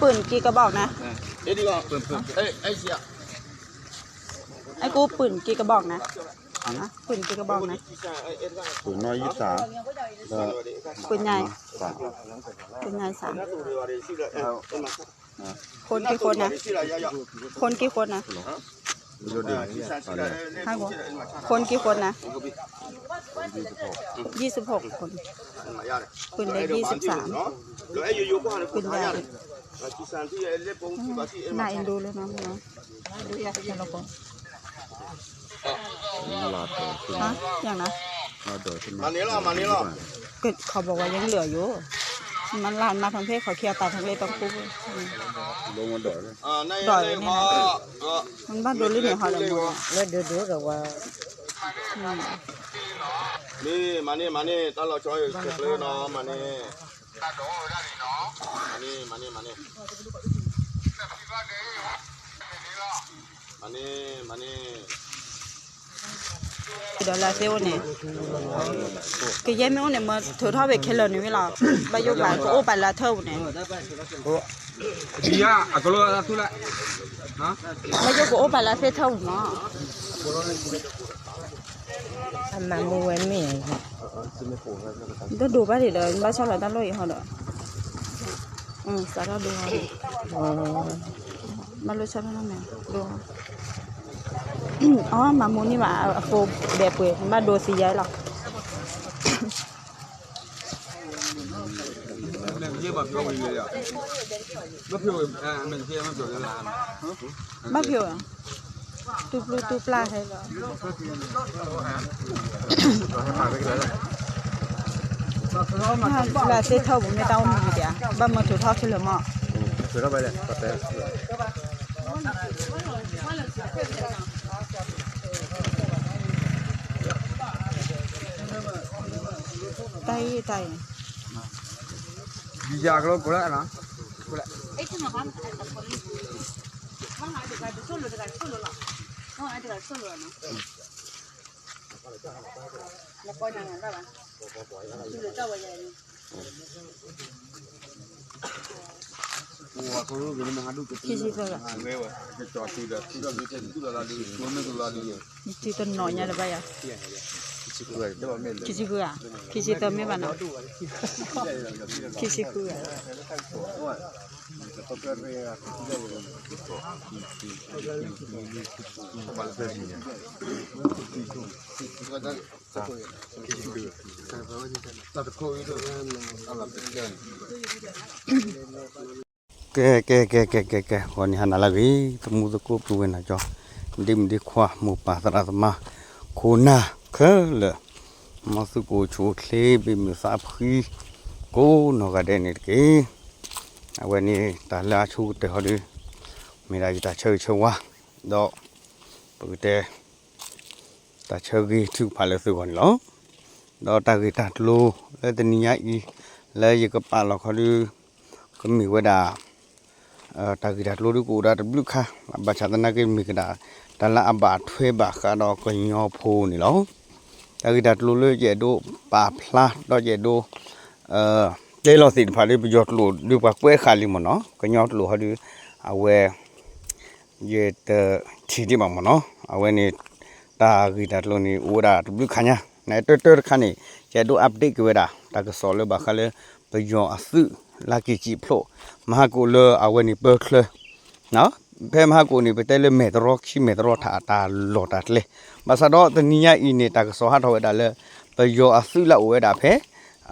ปืนกี่กระบอกนะ ไอ้กูปืนกี่กระบอกนะ ปืนกี่กระบอกนะ ปืนน้อยยี่สิบสาม ปืนใหญ่ สาม ปืนใหญ่สาม คนกี่คนนะ คนกี่คนนะ ให้กู คนกี่คนนะ ยี่สิบหกคน ปืนเล็กยี่สิบสาม ปืนใหญ่ น่าเอ็นดูเลยนะมึงเนาะ ฮะ อย่างนะ มานี่หรอ มานี่หรอ ก็เขาบอกว่ายังเหลืออยู่ มันหลานมาทางเพศเขาเคลียร์ตัดทางเลยต้องคู่ อ่า นั่น ดอย เลย นี่นะ พอ เออ มันบ้านโดนหรือเนี่ยเขาเลยหมดอะ လၢဒိၣ်ဒိၣ်ဒီးဝါ อืม นี่ มานี่ มานี่ ตาเราช่วยเช็คเลยเนาะ มานี่ มานี่ มานี่ มานี่ มานี่ มานี่ ဒီးလၢသ့ၣ်အိၣ်န့ၣ် ကယဲၢ်မ့ၢ်အိၣ်န့ၣ် မ့ၢ်ထုးထီၣ်ဝဲခဲလၢာ်န့ၣ်ဝဲလီၤ ဘၣ်ယိၣ်ပာ်ကအိၣ်ပာ်လၢအထၢၣ်ပူၤန့ၣ် ဘၣ်ယိၣ်ကအိၣ်ပာ်လၢသ့ၣ်ထၢၣ်ပူၤမး အမၤမူဝဲမ့ၢ် တဒိးဘၣ်ဒံးဒီး ဘၣ်ဆၣ်လီၤတၢ်လီၢ်အံၤဟီဒီး စးထီၣ်ဒိးဟီဒီး ဘၣ်လိၣ်ဆၢထၢၣ်လီၤမဲာ် ဒိးဟီ အီ မၤမူန့ၢ်ဘၣ် အဖိဒဲးပှ့ၤ ဘၣ်ဒိးသံယါလီၤ ဘၣ်ဖျိဝဲ တူၢ်ပျုၢ်တူၢ်ပျၢ်ဟဲလီၤ လၢသ့ၣ်ထီၣ်ပူၤမ့ၢ်တၢ်အိၣ်မူဒံး ဘၣ်မၢထုးထီၣ်ခဲလၢာ်မး တၢ်အံၤတၢ်အံၤ ယၤကလိကိးလၢအနီၤ ခံဆံသၢဂၤ ယထံၣ်တနီၤညါလၢၤဘၣ်ယၤ ခံဆံဃုဧါ ခံဆံသၢမ့ၢ်ဘၣ်နီၤ ခံဆံဃုဧါ ကဲ ကဲ ကဲ ကဲ ကဲ ကဲ ဂီၤနံၤဟါနၤလၢအဂ့ၤ သမူသကိးပုၢ်ဝဲၢ်နၤကၠီ ဒ့မုၣ်ဒ့ခွါ မိၢ်ပၢ်သရၣ်သမါ ခိၣ်နၢ်ခဲလၢာ် မ်သုကအိၣ်ဆူၣ်အိၣ်ချ့ ဘၣ်မုာ်သးဖှံ ကိးနီၢ်ဂၤဒဲးန့ၣ်တက့ၢ်. အဝဲန့ၣ် တၢ်လၢအဆိကတၢၢ်ဟီဒီး မ့ၢ်ဒၣ်ယတၢ်ဆၢဂ့ၤဆၢဝါ ဒီး ပကတဲ တၢ်ဆၢဂ့ၤထုကဖၣ်လၢသုဂီၢ်န့ၣ်လီၤ. ဒီးတၢ်ဂ့ၢ်တၢ်ကျိၤလၢတနံၤညါအံၤ လၢယကပာ်လီၤခီဒု ကမ့ၢ်ဝဲဒၣ် တၢ်ဂ့ၢ်တၢ်ကျိၤဒုကအိၣ်ဒၣ်တဘျုးခါ ဘၣ်ဆၣ်သနာ်က့မ့ၢ်ကဒၣ် တၢ်လၢအဘၣ်ထွဲဘၣ်ဃးဒီးကညီဖိန့ၣ်လီၤ. တၢ်ဂ့ၢ်တၢ်ကျိၤလၢယအဲၣ်ဒိးပာ်ဖျါ ဒီးယအဲၣ်ဒိး တဲလီၤသ့ၣ်တဖၣ်ဒု ပယီၤကျိာ်ဒုပှၤကွဲးဃာ်လံမ့ၢ်နီၤ ကညီကျိာ်ဟီဒု အဝဲ ယတထံၣ်ဒံးဘၣ်မ့ၢ်နီၤ အဝဲန့ၣ် တၢ်ဂ့ၢ်တၢ်ကျိၤန့ၣ် အိၣ်ဝဲဒၣ်တဘျုးခါညါ နတၢတၢတခါန့ၣ် ယအဲၣ်ဒိး update က့ၤဝဲဒၣ် တၢ်ကစီၣ်လၢဘၣ်ဃးလၢ ပယီၤအသုး လၢက့ၤစံၣ်ဖျိး မဟါကိၣ်လၢအဝဲန့ၣ်ပၢချၢ ဖဲမဟါကိၣ်န့ၣ် ပတဲလၢမဲာ်တရီခံမဲာ်တရီထးအတၢ်လီၢ်တၢ်ကျဲ ဘၣ်ဆၣ်ဒီးတနံၤညါအံၤန့ၣ် တၢ်ကစီၣ်ဟးထီၣ်ဝဲဒၣ်လၢ ပယီၤအသုးလၢအအိၣ်ဝဲဒၣ်ဖဲ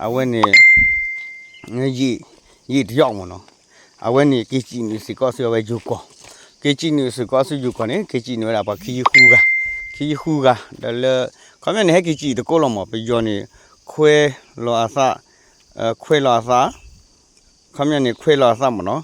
အဝဲန့ၣ် ယံာ် ယံာ်တယီၣ်မ့ၢ်နီၤ အဝဲန့ၣ် က့ၤစံၣ်နုာ်စ့ၢ်ကီးဆူအဝဲယိၤကီၢ် က့ၤစံၣ်နုာ်စ့ၢ်ကီးဆူယိၤကီၢ်န့ၣ် က့ၤစံၣ်နုာ်ဝဲဒၣ်ပှၤခံဆံဃုဂၤ ခံ တံၤဃုဂၤ ဒီးလၢ ခီပညီန့ၣ် ဟဲက့ၤစံးတကိးလီၤမး ပယီၤန့ၣ် ခွဲလီၤအသး, ခွဲလီၤအသး, ခီပညီန့ၣ် ခွဲလီၤအသးမးနီၤ,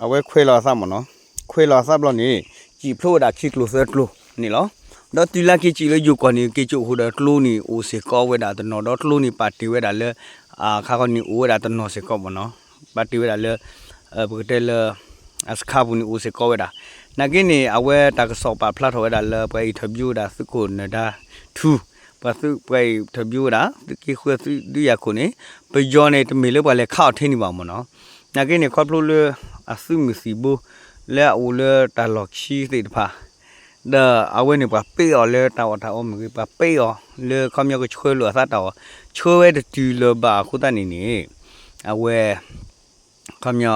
အဝဲခွဲလီၤအသးမးနီၤ, ခွဲလီၤအသးဘျီန့ၣ် စံးဖျိဝဲဒၣ်ခံကျိၤသၢကျိၤန့ၣ်လီၤ. ဒီးတုၤလၢက့ၤစံးလၢယိၤကီၢ်န့ၣ် က့ၤစိာ်ဃုာ်ဒီးကျိန့ၣ် အိၣ်စ့ၢ်ကီးဝဲဒၣ်တနီၤ ဒီးကျိန့ၣ်ပာ်တ့ၢ်ဝဲဒၣ်လၢ အခါခီန့ၣ်အိၣ်ဝဲဒၣ်တနီၤစ့ၢ်ကီးမးနီၤ, ပာ်တ့ၢ်ဝဲဒၣ်လၢ ပကတဲလၢ အစခါပူၤန့ၣ်အိၣ်စ့ၢ်ကီးဝဲဒၣ်. နာ်က့န့ၣ် အဝဲတၢ်ကစီၣ်ပာ်ဖျါထီၣ်ဝဲဒၣ်လၢပှၤ interview ဝဲဒၣ်သုးခိၣ်နၢၤဒါထူ, ပှၤသုးပှၤ interview ဝဲဒၣ် သုးက့ဃုသုးဒုးယၤခိၣ်န့ၣ် ပယီၤန့ၣ် တမ့ၢ်လၢပှၤလဲၤခးအီၤထဲန့ၣ်ဘၣ်မးနီၤ. နာ်က့န့ၣ် ခီဖျိလၢ အသုးမုၢ်သံၣ်ဘိ လၢအအိၣ်လၢတၢ်လီၢ်ခံသ့ၣ်တဖၣ် ဒီးအဝဲန့ၣ်ပှၤပ့းအီၤလၢတၢ်အီၣ်တၢ်အီမ့ၢ်ဂ့ၤ ပှၤပ့းအီၤလၢခီပညီကဆှၢလိာ်အသးတၢ်အီၣ် ဆှၢဝဲတတုၤလၢၤဘၣ်အဃိသတးန့ၣ်န့ၣ် အဝဲ ခီပညီ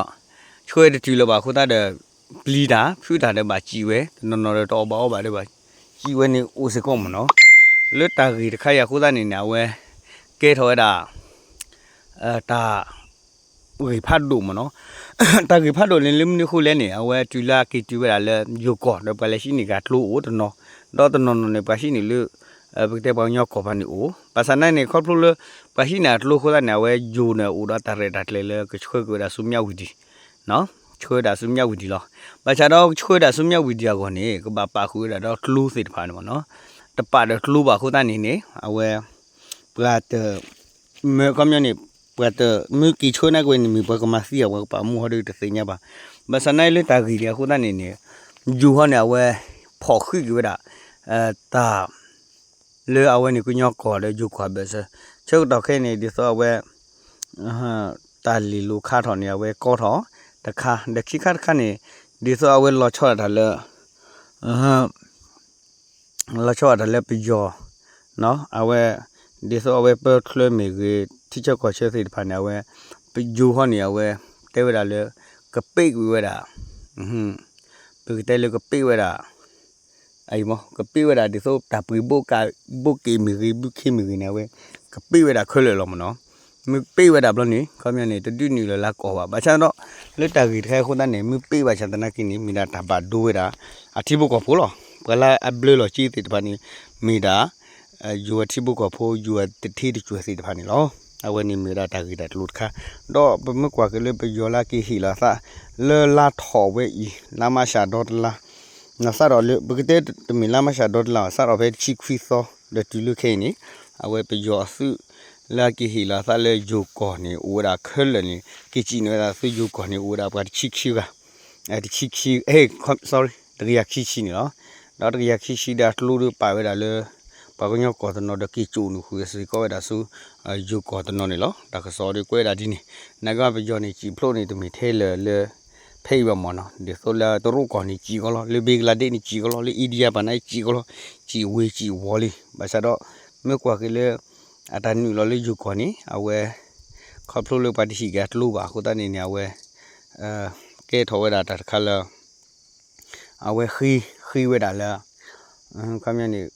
ဆှၢဝဲတတုၤလၢၤဘၣ်အဃိသတးဒီး ပျံၤတၢ် ဖုးတၢ်ဒီးဘၣ်စံးဝဲ တနီၤနီၤဒီးတအီၣ်ဘၣ်အီဘၣ်ဒီးဘၣ်စံးဝဲန့ၣ်အိၣ်စ့ၢ်ကီးမးနီၤ. လၢတၢ်ဂ့ၢ်တခါအံၤအဃိသတးန့ၣ်န့ၣ် အဝဲ ကဲထီၣ်ဝဲဒၣ် တၢ် ဂ့ၢ်ဖးဒိၣ်မးနီၤ. တၢ်ဂ့ၢ်ဖးဒိၣ်န့ၣ် လၢမနုၤအဃိလဲၣ်န့ၣ် အဝဲတုၤလၢအက့ၤတုၤဝဲဒၣ်လၢယိၤကီၢ် ဒီးပှၤလဲၤဟံးန့ၢ်က့ၤကျိအိၣ်တနီၤ, ဒီးတနီၤနီၤန့ၣ် ပှၤဟံးန့ၢ်လၢ ပကတဲပှၤကညီကီၢ်ဖးန့ၣ်အိၣ်, ဘၣ်ဆၣ်နာ်န့ၣ် ခီဖျိလၢ ပှၤဟံးန့ၢ်အကျိအဃိသတးန့ၣ် အဝဲယိၤန့ၣ်အိၣ်ဒီးတၢ်ရဲၣ်တၢ်ကျဲၤလၢကဆှၢက့ၤဝဲဒၣ်ဆူမၠးဝံၤဒံး ဆှၢဝဲဒၣ်ဆူမၠးဝံၤဒံးလီၤ. ဘၣ်ဆၣ်ဒီးဆှၢဝဲဒၣ်ဆူမၠးဝံၤဒံးအဂီၢ်န့ၣ် ကဘၣ်ပာ်ဃုာ်ဝဲဒၣ်ဒီးကျိသ့ၣ်တဖၣ်န့ၣ်မးနီၤ, တပာ်ဒီးကျိဘၣ်အဃိသတးန့ၣ်န့ၣ် အဝဲ ပှၤတ မ့ၢ်ခီပညီန့ၣ် ပှၤတမ့ၢ်က့ၤဆှၢနာ်က့ဝဲန့ၣ် မ့ၢ်ပှၤကမၤသံအီၤ ပှၤကပာ်မူဟီဒီးတသ့ၣ်ညါဘၣ်. ဘၣ်ဆၣ်နာ်လၢတၢ်ဂ့ၢ်ဒ်အဃိသတးန့ၣ်န့ၣ် ယိၤဟီန့ၣ် အဝဲ ဖီၣ်ဃုာ်က့ၤဝဲဒၣ် တၢ် လၢအဝဲန့ၣ်ကညီကီၢ်ဒီးယိၤကီၢ်ဘၢၣ်စၢၤ ဆၢကတီၢ်ခဲအံၤန့ၣ် ဒ်သိးအဝဲ တၢ်လ့ၢ်လိၤခါထီၣ်န့ၣ် အဝဲကီထီၣ်တခါ ဒီးခံခါတခါန့ၣ် ဒ်သိးအဝဲလီၤဆီဒၣ်တၢ်လၢ လီၤဆီဒၣ်တၢ်လၢပယီၤ အဝဲ ဒ်သိးအဝဲပၢချၢမ့ၢ်ဂ့ၤ ထံဆၢကီၢ်ဆၢသ့ၣ်တဖၣ်န့ၣ် အဝဲ ပယိၤဟီန့ၣ် အဝဲ တဲဝဲဒၣ်လၢ ကပ့းကွံာ်ဝဲဒၣ် ပကတဲလၢကပ့းဝဲဒၣ် အံၤမ့ၢ် ကပ့းဝဲဒၣ်ဒ်သိးတၢ်ပှ့ၤဘိက့ၣ်မ့ၢ်ဂ့ၤ ဘုခ့မ့ၢ်ဂ့ၤန့ၣ် အဝဲ ကပ့းဝဲဒၣ်ခဲလၢာ်လီၤမ့ၢ်နီၤ. မ့ၢ်ပ့းဝဲဒၣ်ဘျီန့ၣ် ခီပညီန့ၣ် တဒုးနုာ်လီၤလၢကီၢ်ဘၣ်. ဘၣ်ဆၣ်ဒီး လၢတၢ်ဂ့ၢ်တခါအံၤအဃိသတးန့ၣ် မ့ၢ်ပ့းဘၣ်ဆၣ်သနာ်က့န့ၣ် မ့ၢ်ဒၣ်တၢ်ဘၣ်ဒိဝဲဒၣ် အထံဖိကီၢ်ဖိလီၤ. ပှၤလၢအဘျၢလီၤက့သ့ၣ်တဖၣ်န့ၣ် မ့ၢ်ဒၣ် ယိၤအထံဖိကီၢ်ဖိ ယိၤအတထ့တကွၢၢ်သ့ၣ်တဖၣ်န့ၣ်လီၤ. အဝဲန့ၣ်မ့ၢ်ဝဲဒၣ်တၢ်ဂ့ၢ်တၢ်ကျိၤတခါ, ဒီးပမ့ၢ်ကွၢ်က့ၤလၢပယီၤလၢအက့ၤဟ့ၣ်လီၤအသး လၢလါထီၣ်ဝဲအံၤ လါမးရှးဒီတလါ စးထီၣ်လၢ ပကတဲတမ့ၢ်လါမးရှးဒီတလါဘၣ် စးထီၣ်ဖဲတဆံခွံသီ ဒီးတုၤလၢခဲအံၤန့ၣ် အဝဲပယီၤအသုး လၢအက့ၤဟ့ၣ်လီၤအသးလၢယိၤကီၢ်န့ၣ် အိၣ်ဝဲဒၣ်ခဲလၢာ်န့ၣ် က့ၤစံးန့ၢ်ဝဲဒၣ်သုးယိၤကီၢ်န့ၣ် အိၣ်ဝဲဒၣ်ပှၤတဆံခံဂၤ တဆံခံ sorry တကယၤခံဆံန့ၣ်လီၤ. ဒီးတကယၤခံဆံဒီးအကျိဒီးပာ်ဝဲဒၣ်လၢ ပှၤကညီကီၢ်တနီၤဒီးက့ၤစိာ်နုာ်ဃုာ်စ့ၢ်ကီးဝဲဒၣ်ဆူ ယိၤကီၢ်တနီၤန့ၣ်လီၤ. တၢ်ကစီၣ်ဒီးကွဲးဒၣ်ဒ်န့ၣ် နာ်က့ပယီၤန့ၣ် စံးဖျိန့ၣ် တမ့ၢ်ထဲလၢာ်လၢ ဖဲအံၤဘၣ်မ့ၢ်နီၤ, ဒ်သိးလၢတရူးကီၢ်န့ၣ်စံးကီးလီၤ, လၢဘ့ကလါဒ့းန့ၣ်စံးကီးလီၤ, လၢအ့ဒံယါပၤန့ၣ်စံးကီးလီၤ, စံးဝ့ၤစံးဝီၤလံ. ဘၣ်ဆၣ်ဒီး မ့ၢ်ကွၢ်က့ၤလၢ အတၢ်နုာ်လီၤလၢယိၤကီၢ်န့ၣ် အဝဲ ခီဖျိလၢပှၤတဟံးက့ၤအကျိဘၣ်အဃိသတးန့ၣ်န့ၣ် အဝဲ ကဲထီၣ်ဝဲဒၣ်တၢ်တခါလၢ အဝဲဃ့ ဃ့ဝဲဒၣ်လၢ ခီပညီန့ၣ်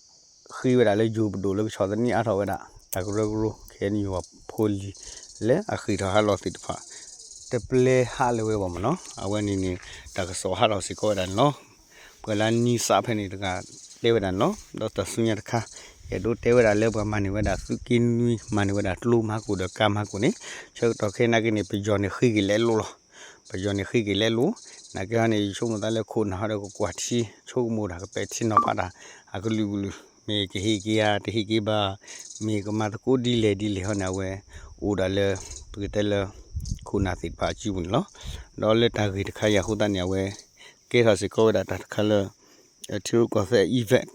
ဃ့ဝဲဒၣ်လၢယိၤပဒိၣ်လၢကဆီၣ်သနံးအါထီၣ်ဝဲဒၣ် တၢ်ကရၢကရိ ခဲအံၤယိၤဖိလံၤ လၢအဃ့ၢ်ထီၣ်ဟးလီၤသ့ၣ်တဖၣ် တပျဲဟးလၢၤဝဲဘၣ်မ့ၢ်နီၤ. အဝဲန့ၣ်န့ၣ် တၢ်ကစီၣ်ဟးထီၣ်စ့ၢ်ကီးဝဲဒၣ်န့ၣ်လီၤ. ပှၤလၢနံစးဖဲန့ၣ်တဂၤတဲဝဲဒၣ်န့ၣ်လီၤ. ဒီးတၢ်ဆူညါတခါ အဲၣ်ဒိးတဲဝဲဒၣ်လၢပှၤမၤန့ၢ်ဝဲဒၣ်သုးက့နွံ မၤန့ၢ်ဝဲဒၣ်ကျိမၤကိၣ်ဒီးကါမၤကိၣ်န့ၣ် ဆၢကတီၢ်ခဲနာ်က့န့ၣ် ပယီၤန့ၣ်ဃ့က့ၤလဲၤလိၤလီၤ. ပယီၤန့ၣ်ဃ့က့ၤလဲၤလိၤ နာ်က့ဟီန့ၣ် ယဆိကမိၣ်သးလၢခိၣ်နၢ်ဟီဒီးကကွၢ်ထံ ဆိကမိၣ်တၢ်ကပဲာ်ထံနီၤဖးတၢ် အကလုာ်ကလုာ် မ့ၢ်ကဟ့ၣ်က့ၤဧါ တဟ့ၣ်က့ၤဘၣ် မ့ၢ်ကမၤသကိးဒ်လဲၣ်ဒ်လဲၣ်ဟီန့ၣ် အဝဲ အိၣ်ဒၣ်လၢ ပကတဲလၢ ခိၣ်နၢ်သ့ၣ်တဖၣ်အစုပူၤန့ၣ်လီၤ. ဒီးလၢတၢ်ဂ့ၢ်တခါအံၤအဃိသတးန့ၣ် အဝဲ ကဲထီၣ်စ့ၢ်ကီးဝဲဒၣ်တၢ်တခါလၢ ထံရူၢ်ကီၢ်သဲး event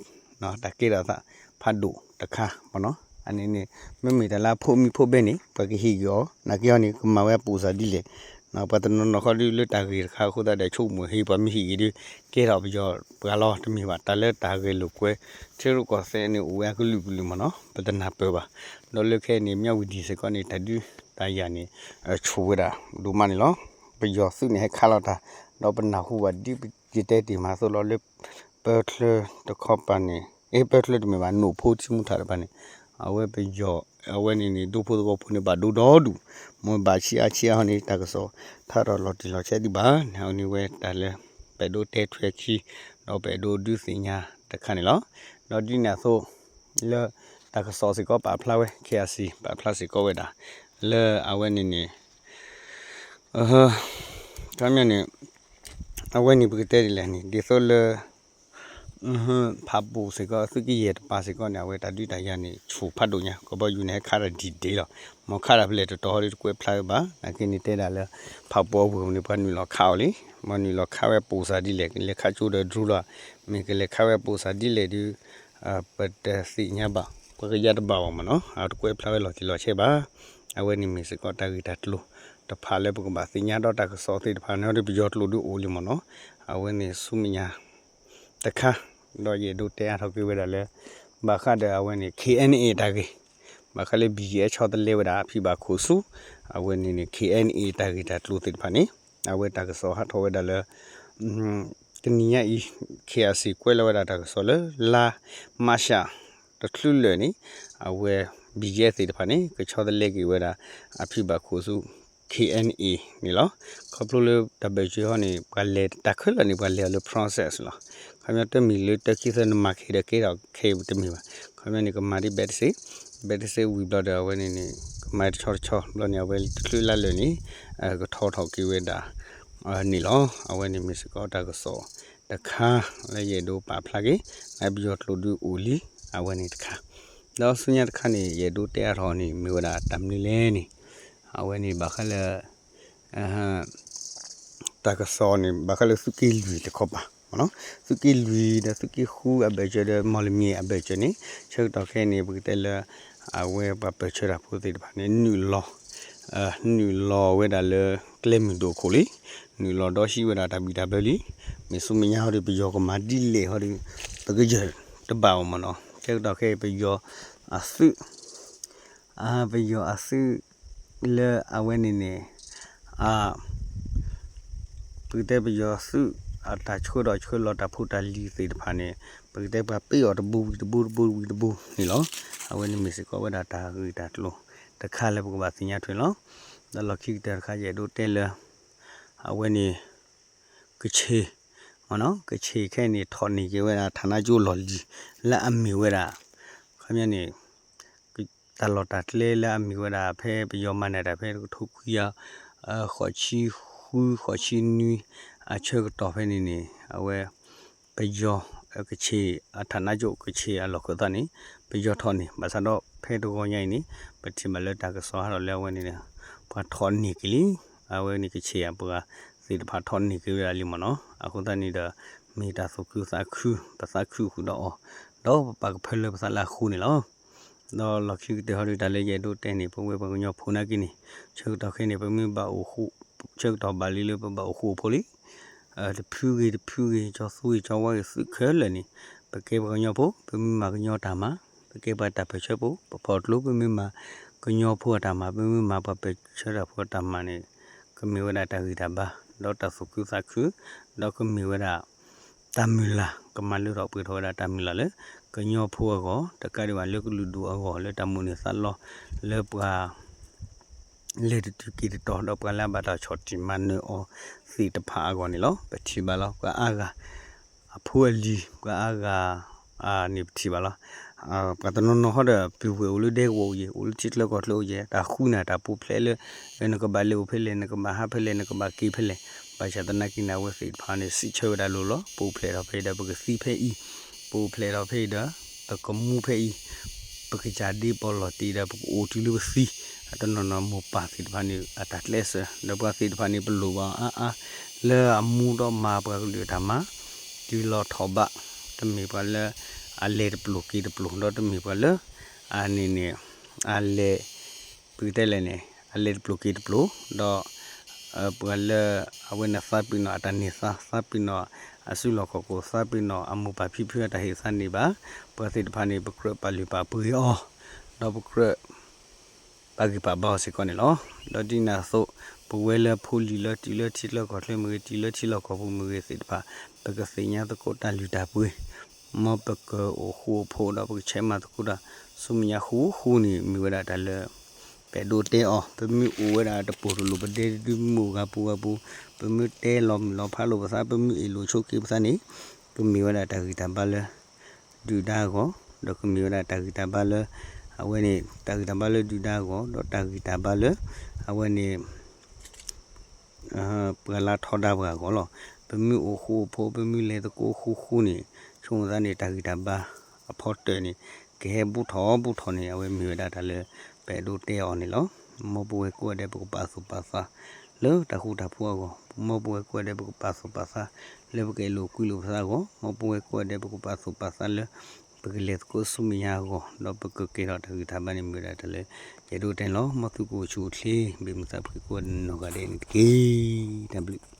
တၢ်ကဲထီၣ်သးဖးဒိၣ်တခါမ့ၢ်နီၤ. အန့ၣ်န့ၣ် မ့မ့ၢ်တၢ်လၢအဖိးမံဖိးဘဲန့ၣ် ပှၤကဟ့ၣ်က့ၤအီၤ နာ်က့ဟီန့ၣ် ကမၤဝဲအပိၢ်စၢ်ဒ်လဲၣ် ပှၤတနီၤနီၤခီဒုးလၢတၢ်ဂ့ၢ်တခါအဃိသတးဒီး ဆိကမိၣ်ဟ့ၣ်ပှၤမ့ၢ်ဟ့ၣ်က့ၤဒုး ကဲထီၣ်ပယီၤပှၤလီၤ တမ့ၢ်ဘၣ် တၢ်လၢတၢ်ဂဲၤလိာ်ကွဲ ထံရူၢ်ကီၢ်သဲးန့ၣ် အိၣ်ဝဲအကလုာ်ကလုာ်မ့ၢ်နီၤ ပတနၢ်ပၢၢ်ဘၣ်. ဒီးလၢခဲအံၤန့ၣ် မၠၣ်ဝံၤဒံးစ့ၢ်ကီးန့ၣ် တၢ်ဒုးတၢ်ယၤန့ၣ် ဆိၣ်ဝဲဒၣ်ဒိၣ်မးန့ၣ်လီၤ. ပယီၤသုးန့ၣ်ဟဲခးလီၤတၢ် ဒီးပနၢ်ဟူဘၣ်ဒ်ပယတဲတ့ၢ်မးအသိးလီၤ လၢ ပၢချၢတခီပၤန့ၣ် အ့ ပၢချၢတမ့ၢ်ဘၣ် နိၣ်ဖိထံမူထၣ်တဖၣ်န့ၣ် အဝဲပယီၤ အဝဲန့ၣ်န့ၣ် ဒူဖိသဝီဖိန့ၣ် ဘၣ်ဒိဒီဒူၣ် မ့ၢ်ဘၣ်ဆံးအါဆံးအါဟီန့ၣ် တၢ်ကစီၣ်ထါထီၣ်လီၤတံၢ်လီၤဆဲးဒံးဘၣ်န့ၣ် အဝဲန့ၣ်ဝဲတၢ်လၢ ပအဲၣ်ဒိးတဲထွဲခံ ဒီးပအဲၣ်ဒိးဒုးသ့ၣ်ညါတခါန့ၣ်လီၤ. ဒီးဒ်န့ၣ်အသိး လၢတၢ်ကစီၣ်စ့ၢ်ကီးပာ်ဖျါဝဲ ခ့အစံၣ် ပာ်ဖျါစ့ၢ်ကီးဝဲဒၣ် လၢအဝဲန့ၣ်န့ၣ် ခီပညီန့ၣ် အဝဲန့ၣ်ပကတဲဒ်လဲၣ်န့ၣ် ဒ်သိးလၢ ဖးပူၤစ့ၢ်ကီး သုးက့ယဲၢ်တပၤစ့ၢ်ကီးန့ၣ် အဝဲတၢ်ဒုးတၢ်ယၤန့ၣ် ဆူၣ်ဖးဒိၣ်ညါ ကဘီယူၤန့ၣ် ဟဲခးတၢ်ဒ်ဒ်လီၤ. မ်ခးတၢ်ဖဲလဲၣ်တတီၤဟီဒ်တကွဲးဖျါဝဲဘၣ် နာ်က့န့ၣ်တဲဒၣ်လၢ ဖးပူၤအဝ့ၢ်န့ၣ် ပှၤနုာ်လီၤခးအီၤလံ. မ်နုာ်လီၤခးဝဲပိာ်စၢ်ဒ်လဲၣ် ကလဲၤခးကၠိဒီး drone လီၤ. မ့ၢ်ကလဲၤခးဝဲပိာ်စၢ်ဒ်လဲၣ်ဒုး ပတသ့ၣ်ညါဘၣ် ပှၤကယါတဘၣ်ဘၣ်မ့ၢ်နီၤ အတကွဲးဖျါဝဲလီၤတံၢ်လီၤဆဲးဘၣ်. အဝဲန့ၣ်မ့ၢ်စ့ၢ်ကီးတၢ်ဂ့ၢ်တၢ်ကျိၤတဖၣ်လၢပကဘၣ်သ့ၣ်ညါဒီးတၢ်ကစီၣ်သ့ၣ်တဖၣ်န့ၣ်ဒီး ပယီၤကျိာ်ဒုးအိၣ်လံမ့ၢ်နီၤ အဝဲန့ၣ်ဆူမဲာ်ညါ တခါ ဒီးယအဲၣ်ဒိးတဲအါထီၣ်က့ၤဝဲဒၣ်လၢ ဘၣ်ဃးဒီးအဝဲန့ၣ် K N A တၢ်ဂ့ၢ် ဘၣ်ဃးလၢ B G F ဆီတလဲဝဲဒၣ်အဖံဘၣ်ခိၣ်ဆူ အဝဲန့ၣ်န့ၣ် K N A တၢ်ဂ့ၢ်တၢ်ကျိၤသ့ၣ်တဖၣ်န့ၣ် အဝဲတၢ်ကစီၣ်ဟးထီၣ်ဝဲဒၣ်လၢ တနံၤညါအံၤ K I C ကွဲးလီၤဝဲဒၣ်တၢ်ကစီၣ်လၢ လါမးရှး တချုးလၢာ်န့ၣ် အဝဲ B G F သ့ၣ်တဖၣ်န့ၣ် ကဆီတလဲက့ၤဝဲဒၣ် အဖံဘၣ်ခိၣ်ဆူ K N A န့ၣ်လီၤ. ခီဖျိလၢတၢ်ဘၢၣ်စၢၤဟီန့ၣ် ပှၤလဲၤတၢ်ခဲလၢာ်န့ၣ် ပှၤလဲၤအီၤလၢ process လီၤ. ခီပညီတမ့ၢ်လၢတၢ်ခံသၢနမၤက့ၤဒီးကဲထီၣ်ခဲအံၤ တမ့ၢ်ဘၣ်. ခီပညီန့ၣ် ကမၤဒ် ဘဲတစ့ ဘဲတစ့ဝံၤဘျီဒီး အဝဲန့ၣ်န့ၣ် ကမၤတဆီတဆီဘျီန့ၣ် အဝဲတချုးလါလၢာ်န့ၣ် ကထီထီၣ်က့ၤဝဲဒၣ် န့ၣ်လီၤ. အဝဲန့ၣ်မ့ၢ်စ့ၢ်ကီးတၢ်ကစီၣ်တခါ လၢယအဲၣ်ဒိးပာ်ဖျါက့ၤ လၢပယီၤကျိာ်ဒုးအိၣ်လံ အဝဲန့ၣ်တခါ ဒီးဆူညါတခါန့ၣ် ယအဲၣ်ဒိးတဲအါထီၣ်န့ၣ် မ့ၢ်ဝဲဒၣ်တၢ်မနုၤလဲၣ်န့ၣ် အဝဲန့ၣ်ဘၣ်ဃးလၢ တၢ်ကစီၣ်န့ၣ် ဘၣ်ဃးလၢသုးက့လွံၢ်တခီပၤ သုးက့လွံၢ်ဒီးသုးက့ဃုအဘၢၣ်စၢၤဒီး မီၢ်လမံၤအဘၢၣ်စၢၤန့ၣ် ဆၢကတီၢ်ခဲအံၤန့ၣ် ပကတဲလၢ အဝဲပှၤပၢၢ်ဆၢတၢ်ဖိသ့ၣ်တဖၣ်န့ၣ် နုာ်လီၤ နုာ်လီၤဝဲဒၣ်လၢကျဲမုၢ်ဒိၣ်ခိၣ်လံ နုာ်လီၤဒီးဟံးဝဲဒၣ်တၢ်ဘံၣ်တၢ်ဘၢလံ. မ့ၢ်ဆူမဲာ်ညါဟီဒီး ပယီၤကမၤဒ်လဲၣ်ဟီဒီး ပကယၢၢ်တဘၣ်အီၤမ့ၢ်နီၤ. ဆၢကတီၢ်ခဲအံၤ ပယီၤအသုး ပယီၤအသုး လၢအဝဲန့ၣ်န့ၣ် ပကတဲပယီၤသုး အတၢ်ဆှၢဒီးဆှၢလီၤတၢ်ဖိတၢ်လံၤသ့ၣ်တဖၣ်န့ၣ် ပကတဲပှၤပ့အီၤတဘိဝံၤတဘိတဘိဝံၤတဘိန့ၣ်လီၤ. အဝဲန့ၣ်မ့ၢ်စ့ၢ်ကီးဝဲဒၣ်တၢ်ဂ့ၢ်တၢ်ကျိၤတခါလၢပကဘၣ်သ့ၣ်ညါထွဲလီၤ. ဒီးလီၢ်ခံကတၢၢ်တခါ ယအဲၣ်ဒိးတဲလၢ အဝဲန့ၣ် ကခ့ၣ် ကခ့ၣ်ခဲအံၤန့ၣ် ထီၣ်န့ၢ်က့ၤဝဲဒၣ် ဌာနချုပ်လီၢ်လံၤ လၢအမ့ၢ်ဝဲဒၣ် ခီပညီန့ၣ် တၢ်လီၢ်တၢ်ကျဲလၢအမ့ၢ်ဝဲဒၣ် ဖဲပယီၤမၤနၢၤတၢ်ဖဲတကထိခွံကယၤ ဃိးဆံဃု ဃိးဆံနွံ အဆၢကတီၢ်ဖဲန့ၣ်န့ၣ် အဝဲ ပယီၤ ကခ့ၣ် ဌာနချုပ် ကခ့ၣ်အလီၢ်ခၢၣ်သးန့ၣ် ပယီၤထီၣ်န့ၢ် ဘၣ်ဆၣ်ဒီးဖဲတဂီၤညါအံၤန့ၣ် ပထံၣ်ဘၣ်လၢတၢ်ကစီၣ်ဟးထီၣ်လၢအဝဲန့ၣ် ပှၤထီၣ်န့ၢ်က့ၤလံ. အဝဲန့ၣ်ကခ့ၣ်အပှၤသ့ၣ်တဖၣ်ထီၣ်န့ၢ်က့ၤဝဲဒၣ်လံမ့ၢ်နီၤ. အဃိသတးန့ၣ်ဒီး မ့ၢ်တၢ်သူၣ်ခုသးခု ပသးခုဃုာ်ဒီးအီၤ ဒီးပပာ်ကဖၢလၢပသးလၢအဃိန့ၣ်လီၤ. ဒီးလီၢ်ခံကတၢၢ်ဟီဒီး တၢ်လၢယအဲၣ်ဒိးတဲန့ၣ် ပဝဲပှၤကညီဖိနာ်က့န့ၣ် ဆၢကတီၢ်ခဲအံၤန့ၣ် ပမ့ၢ်ဘၣ်အိၣ်ဃူ ဆၢကတီၢ်ဘၣ်လံလၢပဘၣ်အိၣ်ဃူအိၣ်ဖိးလံ. တဖုဂ့ၤတဖုဂ့ၤ ကၠီသူဂ့ၤကၠီဝါဂ့ၤ သုးခဲလၢာ်န့ၣ် ပကဲပှၤကညီဖိ ပမ့ၢ်မၤကညီတၢ်မၤ ပကဲပှၤတၢ်ပၢၢ်ဆၢဖိ ပဖီၣ်ကျိ ပမ့ၢ်မၤကညီဖိအတၢ်မၤ ပမ့ၢ်မၤပှၤပၢၢ်ဆၢတၢ်ဖိအတၢ်မၤန့ၣ် ကမ့ၢ်ဝဲဒၣ်တၢ်ဂံၢ်တၢ်ဘါ ဒီးတၢ်သူၣ်ခုသးခု ဒီးကမ့ၢ်ဝဲဒၣ် တၢ်မုၢ်လၢ် ကမၤလၢထီၣ်ပှဲၤထီၣ်ဝဲဒၣ်တၢ်မုၢ်လၢ်လၢ ကညီဖိအဂီၢ် တကးဒံးဘၣ်လၢကလုာ်ဒူၣ်အဂီၢ် လၢတၢ်မိၣ်န့ၢ်သးလီ လၢပှၤ လဲၤတတုၤက့ၤတတီၤ ဒီးပှၤလၢအဘၣ်တၢ်ဆီၣ်တံၢ်မၤနၢၤအီၤသ့ၣ်တဖၣ်အဂီၢ်န့ၣ်လီၤ. ပထံၣ်ဘၣ်လီၤ ပှၤအါဂၤ အဖိအလံၤ ပှၤအါဂၤ န့ၣ်ပထံၣ်ဘၣ်လီၤ. ပှၤတနီၤနီၤဟီဒီး ပုၢ်ဝဲၢ်အိၣ်လၢဒဲကဝီၤအိၣ်ယဲၢ် အိၣ်လၢထံချၢကီၢ်ချၢအိၣ်ယဲၢ် တၢ်ဃုန့ၢ်တၢ်ပူၤဖျဲးလၢ နကဘၣ်လဲၤအိၣ်ဖဲလဲၣ် နကဘၣ်ဟးဖဲလဲၣ် နကဘၣ်က့ၤဖဲလဲၣ် ဘၣ်ဆၣ်သနာ်က့န့ၣ် အဝဲသ့ၣ်တဖၣ်န့ၣ် စံးဆၢဝဲဒၣ်လိၤလီၤ. ပအိၣ်ဖျဲၣ်ထီၣ်ဖဲအံၤဒီး ပကသံဖဲအံၤ ပအိၣ်ဖျဲၣ်ထီၣ်ဖဲအံၤဒီး ပကမူဖဲအံၤ ပကစၢ်ဒ့ပီၢ်လီၤတံၢ်ဒီး ပကအိၣ်တုၤလၢပသံ အတနီၤနီၤမိၢ်ပၢ်သ့ၣ်တဖၣ်န့ၣ် အတၢ်ကျဲးစၢး ဒီးပှၤသ့ၣ်တဖၣ်န့ၣ် ပလိၣ်ဘၣ်အါအါ လၢအမူဒီးမၤပှၤကလုာ်အတၢ်မၤ တုၤလီၤထီၣ်ဘး တမ့ၢ်ပှၤလၢ အလဲၤတပျိၤက့ၤတပျိၤ ဒီးတမ့ၢ်ပှၤလၢ အန့ၣ်န့ၣ် အလဲၤ ပကတဲလဲၣ်န့ၣ် အလဲၤတပျိၤက့ၤတပျိၤ ဒီး ပှၤလၢ အဝဲန့ၣ်သးပ့ၤနီၣ်အတၢ်န့ၢ်သါ သးပ့ၤနီၣ်အစုလီၢ်ခီၣ်ခိၣ် သးပ့ၤနီၣ်အမိၢ်ပၢ်ဖံဖုအတၢ်ဟ့ၣ်သါန့ၢ်ဘၣ် ပှၤသ့ၣ်တဖၣ်န့ၣ် ပကြၢးပာ်လုၢ်ပာ်ပှ့ၤအီၤ ဒီးပကြၢး ပာ်ဂံၢ်ပာ်ဘါအီၤစ့ၢ်ကီးန့ၣ်လီၤ. ဒီးဒ်န့ၣ်အသိး ပဝဲလၢဖိလံၤလၢတုၤလၢထံချၢကီၢ်ချၢမ့ၢ်ဂ့ၤ တုၤလၢထံလီၢ်ကီၢ်ပူၤမ့ၢ်ဂ့ၤသ့ၣ်တဖၣ် ပကသ့ၣ်ညါသကိးတၢ်လုၢ်တၢ်ပှ့ၤ မ်ပကအိၣ်ဃူအိၣ်ဖိးဒီးပကဆဲးမၤသကိးတၢ် ဆူမဲာ်ညါဃူဃူန့ၣ် မ့ၢ်ဝဲဒၣ်တၢ်လၢ ပ အဲၣ်ဒိးတဲအီၤ ပမ့ၢ်အိၣ်ဝဲဒၣ်တပိၢ်တလိၣ် ပဒဲဒုမုၢ်ဂၤပူၤဂၤပူၤ, ပမ့ၢ်တဲလီၤမုၢ်လီၤဖးလိာ်ပသး, ပမ့ၢ်အ့ၣ်လိာ်ဆိးက့ပသးန့ၣ်, ကမ့ၢ်ဝဲဒၣ်တၢ်ဂံၢ်တၢ်ဘါလၢ ဒုၣ်ဒါအဂီၢ်, ဒီးကမ့ၢ်ဝဲဒၣ်တၢ်ဂံၢ်တၢ်ဘါလၢ အဝဲန့ၣ် တၢ်ဂံၢ်တၢ်ဘါလၢဒုၣ်ဒါအဂီၢ်, ဒီးတၢ်ဂံၢ်တၢ်ဘါလၢ အဝဲန့ၣ် ပှၤလၢထီဒါပှၤအဂီၢ်လီၤ. ပမ့ၢ်အိၣ်ဃူအိၣ်ဖိး ပမ့ၢ်လဲၤသကိးဃူဃူန့ၣ် ဆိမိၣ်သးန့ၣ် တၢ်ဂံၢ်တၢ်ဘါအဖီတၢၢ်န့ၣ် ကဟဲဘူးထီၣ်ဘူးထီၣ်န့ၣ် အဝဲမ့ၢ်ဝဲဒၣ်တၢ်လၢ ပအဲၣ်ဒိးတဲအီၤန့ၣ်လီၤ. မ်ပဝဲကိးဂၤဒဲး ပကပာ်သူၣ်ပာ်သး လၢတၢ်ဃူတၢ်ဖိးအဂီၢ်, မ်ပဝဲကိးဂၤဒဲး ပကပာ်သူၣ်ပာ်သး လၢပကအဲၣ်လိာ်ကွံလိာ်ပသးအဂီၢ်, မ်ပဝဲကိးဂၤဒဲး ပကပာ်သူၣ်ပာ်သးလၢ ပကလဲၤသကိးဆူမဲာ်ညါအဂီၢ်, ဒီးပကကဲထီၣ်တၢ်ဂံၢ်တၢ်ဘါန့ၣ် မ့ၢ်ဝဲဒၣ်တၢ်လၢ ယအဲၣ်ဒိးတဲန့ၣ်လီၤ. မ်သုကအိၣ်ဆူၣ်အိၣ်ချ့ ဘၣ်မုာ်သးဖှံကိးဂၤဒဲးန့ၣ်တက့ၢ်. တၢ်ဘျုး